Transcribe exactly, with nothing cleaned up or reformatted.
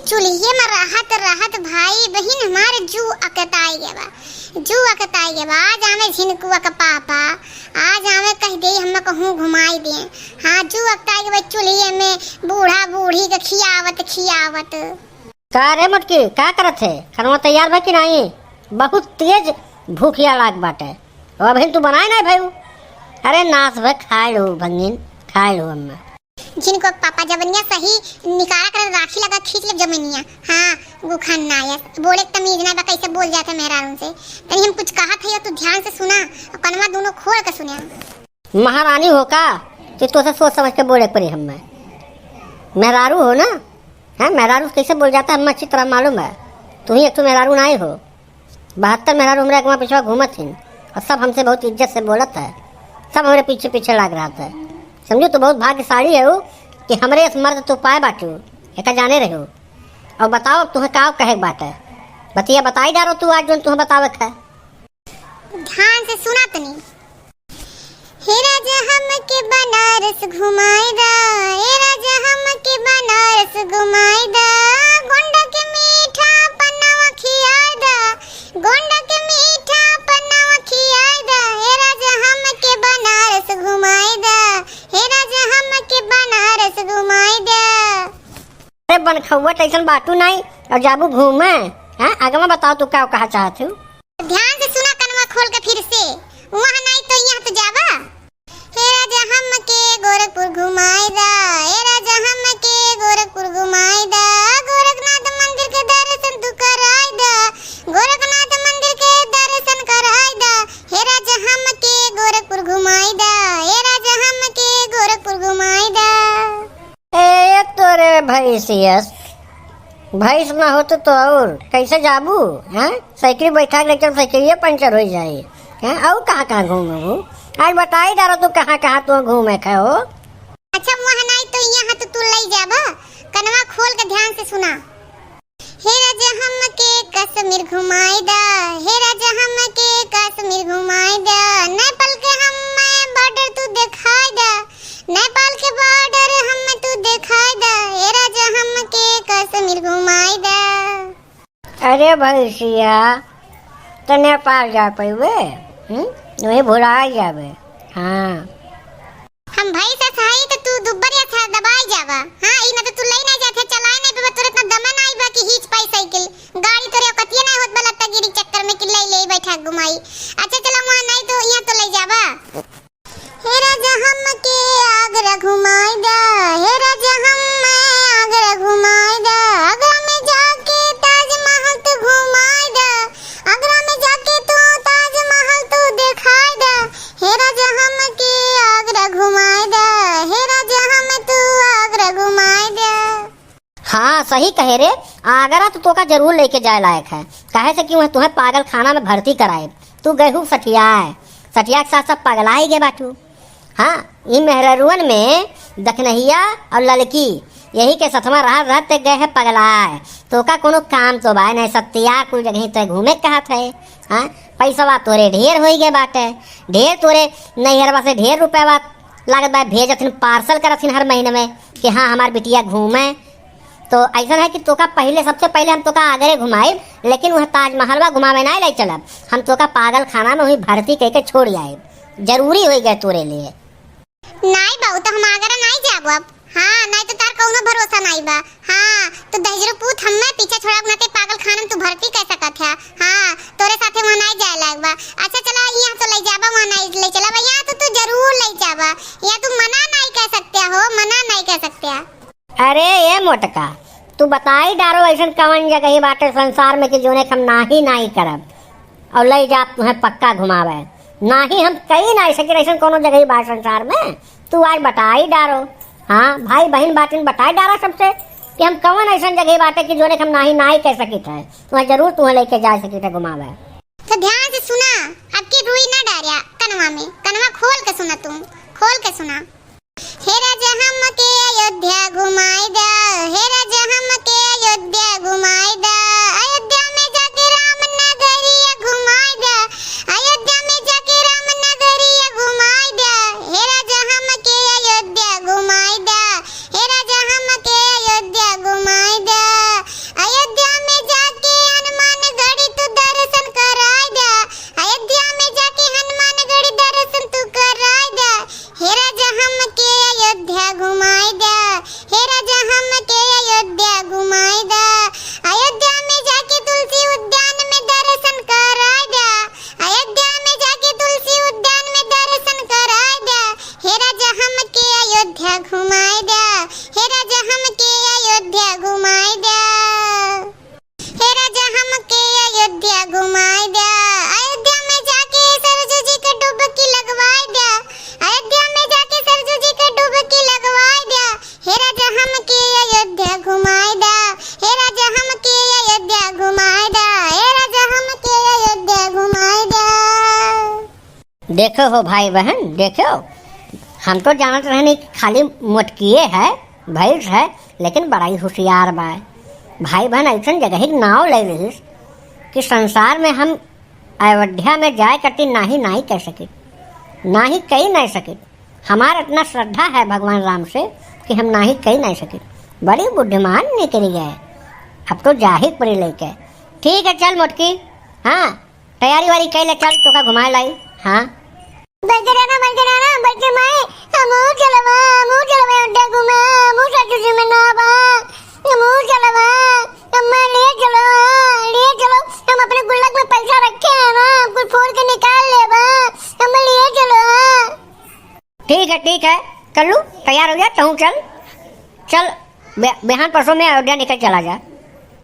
चुल्हिए में रहत रहत भाई बहिन हमार जू अकताई गवा, जू अकताई गवा। आज आवे झिनकुआ का पापा, आज आवे कह दे हम कहूँ घुमाई दे। हाँ, जू अकताई गवा चुल्हिए में बूढ़ा बूढ़ी के खियावत खियावत। का रे मोटकी, का करत है? खानवा तैयार भा कि नाहीं? बहुत तेज भूखिया लाग बाटे। अब अबहिन तू बनाए नाहीं भइउ। अरे नास भे, खाए लो भंगिन, खाए लो अम्मा। झिनकुआ पापा जबनिया सही निकारा कर राखी लगा खींच ले जमीनिया। हाँ, गुखन नायस। बोले के तमीज ना बा, कैसे बोल जात है मेहरारून से। तनी हम कुछ कहत है, तू ध्यान से सुना और कनवा दोनों खोल के सुने। महारानी हो का? तो तोसे सोच समझ के बोले के पड़ी हमें। मेहरारू हो ना? हाँ, मेहरारू से कैसे बोल जाता है, हमें अच्छी तरह मालूम है। तू ही एक ठो मेहरारू नाहीं हो। बहत्तर मेहरारू हमरे अगवा पिछवा घूमत हिन और सब हमसे बहुत इज्जत से बोलत है, सब हमरे पीछे पीछे लाग रहत है। समझू, तू बहुत भाग्यशाली है कि हमरे इस मर्द तू पाए बाटू, एका जाने रहो। और बताओ, अब तुहें का कहे के बाटे? बतिया बताई डारो तू आज, जोन तुहें बतावे के है। ध्यान से सुना तनी। हे राजा हमके बनारस घुमाई दा, हे राजा हमके बनारस घुमाई दा, गोंडा के मीठा पन्नवा खियाई दा, गोंडा के मीठा पन्नवा खियाई दा, हे राजा हमके बनारस घुमाई दा, हे राजा हमके बनारस घुमाई दा। अरे बनखौआ टैसन बाटू नाई और जाबू घूमे, हैं? आगे में बताओ तू का कहा चाहत हूँ? ध्यान से सुना कनवा खोल के फिर से, वहाँ नाई तो यहाँ तो जाबा। हे राजा हमके गोरखपुर घुमाई दा, हे राजा हमके गोरखपुर घुमाई दा, गोरखनाथ मंदिर के दर्शन तू कराई दा, गोरखनाथ मंदिर के दर्शन कराई दा, हे राजा हमके गोरखपुर घुमाई दा, हे राजा हमके गोरखपुर घुमाई दा। ए तोरे भैंसियस, भैंस ना होत तो और कैसे जाबू, हैं? साइकिल बैठा के लेके साइकिलिया पंचर हो जाई, हैं? और कहाँ कहाँ घूमबू? आज बताई डारो तू कहाँ कहाँ तू घूमे के हो। अच्छा, वहाँ नाई तो यहाँ तो तू ले जाबा, कनवा खोल के ध्यान से सुना। हे राजा हमके कश्मीर घुमाई दा, हे राजा हमके कश्मीर घुमाई दा, नेपाल के हमें बॉर्डर तू दिखाई दा, नेपाल के बॉर्डर हमें तू दिखाई दा, हे राजा हमके कश्मीर घुमाई दा। अरे भैंसिया, तो नेपाल जा पइबे, हम्म? वही भुला जाबे। हाँ। हम भैंस अस हई त तू दुब्बर अस दबाई जाबा। हाँ, ई ना त तू लई ना जाथे, चलाए नहीं पेबा, तोरे इतना दमे ना आइबा कि हीच पाई साइकिल। गाड़ी तोरे औकतिये ना होत बा लत्ता गिरी चक्कर में कि लई ले बैठा घुमाई। अच्छा चला वहाँ नहीं तो यहाँ तो लई जाबा। हे राजा हमके आगरा घुमाई दा, हे राजा हमें आगरा घुमाई दा, आगरा में जाके ताजमहल तू घुमाई दा, आगरा में जाके तू ताजमहल तू दिखाई दा, हे राजा हमके आगरा घुमाई दा, हे राजा हम तू आगरा घुमाई दा। हाँ, सही कहे रे, आगरा तो तोका जरूर लेके जाए लायक है, काहे से कि वह तुहें पागल खाना में भर्ती कराए। तू गए हूँ सठियाए, सठिया के साथ सब पगला ही गए बाटू। हाँ, ई मेहररुअन में दखनहिया और ललकी यही के सथवा रहत रहत ते गए है पगलाए। तोका कोनो काम तो बाय नहीं, सत्या कुल जगह ते घूमे कहत है। हाँ, पैसवा तोरे ढेर होई गए बाटे, ढेर तोरे नैहरवा से ढेर रुपया लागत बा, भेजत हिन, पार्सल करत हिन हर महीने में कि हाँ, हमार बिटिया घूमे। तो ऐसा है कि तोका पहले, सबसे पहले हम तोका आगरे घुमाइब, लेकिन वह ताजमहलवा घुमावे ना ले चलब, हम तोका पागल खाना में वही भर्ती कह के छोड़ आइब। जरूरी हो गए तोरे लिए। नाई बाबू, तो हम आगरा नाई जाबो अब। हाँ, नाई तो तार कौनो भरोसा नाई बा। हाँ, तो दहिजरू पूत हमें पीछे छोड़ा के नाते पागल खाना में तू भर्ती कर सकत है। हाँ, तोरे साथे वहाँ नाई जाए लायक बा। अच्छा चला, यहाँ तो ले जाबा, वहाँ नाई ले चला बा। यहाँ तो तू जरूर ले जाबा, यहाँ तू मना नाई कर सकते हो, मना नाई कर सकते। अरे ए मोटका, तू बताई डारो ऐसन कवन जगह ही बाटे संसार में कि जोने के हम नाही नाही करब और लई जाब तुहें पक्का घुमावे। नाही हम कई नाही सकी ऐसन कोनो जगह ही बाटे संसार में, तू आज बताई डारो। हाँ, भाई बहिन बाटिन बताई डारा सबसे कि हम कवन ऐसन जगह बाटे कि जोने के हम नाही नाही कह सकित है, तुहें जरूर तुहें लेके जा सकित है घुमावे। तो ध्यान से सुना, अब की रुई ना डारिया कनवा में, कनवा खोल के सुना, तुम खोल के सुना। हे राजा हमके अयोध्या घुमाई दा, हे राजा हमके अयोध्या घुमाई दा, अयोध्या में जाके राम नगरिया घुमाई दा, अयोध्या में जाके राम नगरिया घुमाई दा, हे राजा हमके अयोध्या घुमाई दा, हे राजा हमके अयोध्या घुमाई दा। देखो हो भाई बहन, देखो, हम तो जानत रहनी कि खाली मोटकिए है, भैंस है, लेकिन बड़ा ही होशियार बा। भाई बहन ऐसन जगह के नाव ले लिहिस कि संसार में हम अयोध्या में जाए कति नाही नाही कह सकित, नाही कही नहीं सकित। हमार इतना श्रद्धा है भगवान राम से कि हम नाही कही नहीं सकित। बड़ी बुद्धिमान निकल गए। अब तो जाहिर पड़ी लेके। ठीक है, चल मोटकी, हाँ, तैयारी वारी कैले, चल तोका घुमाए लाई। हाँ, बड़के नाना, बड़के नाना, बड़के माई, हमहू चलबा, हमहू चलबा अड्डा घूमे, हमहू सासू जी में ना बा, हमहू चलबा, अम्मा ले चलो, ले चलो, हम अपने गुल्लक में पैसा रखे हैं ना, हम कुछ फोड़ के निकाल लेबा, अम्मा ले चलो। ठीक है, ठीक है, कल्लू तैयार हो जा, तू चल, चल, बे-, बिहान परसों में अयोध्या निकल चला जा।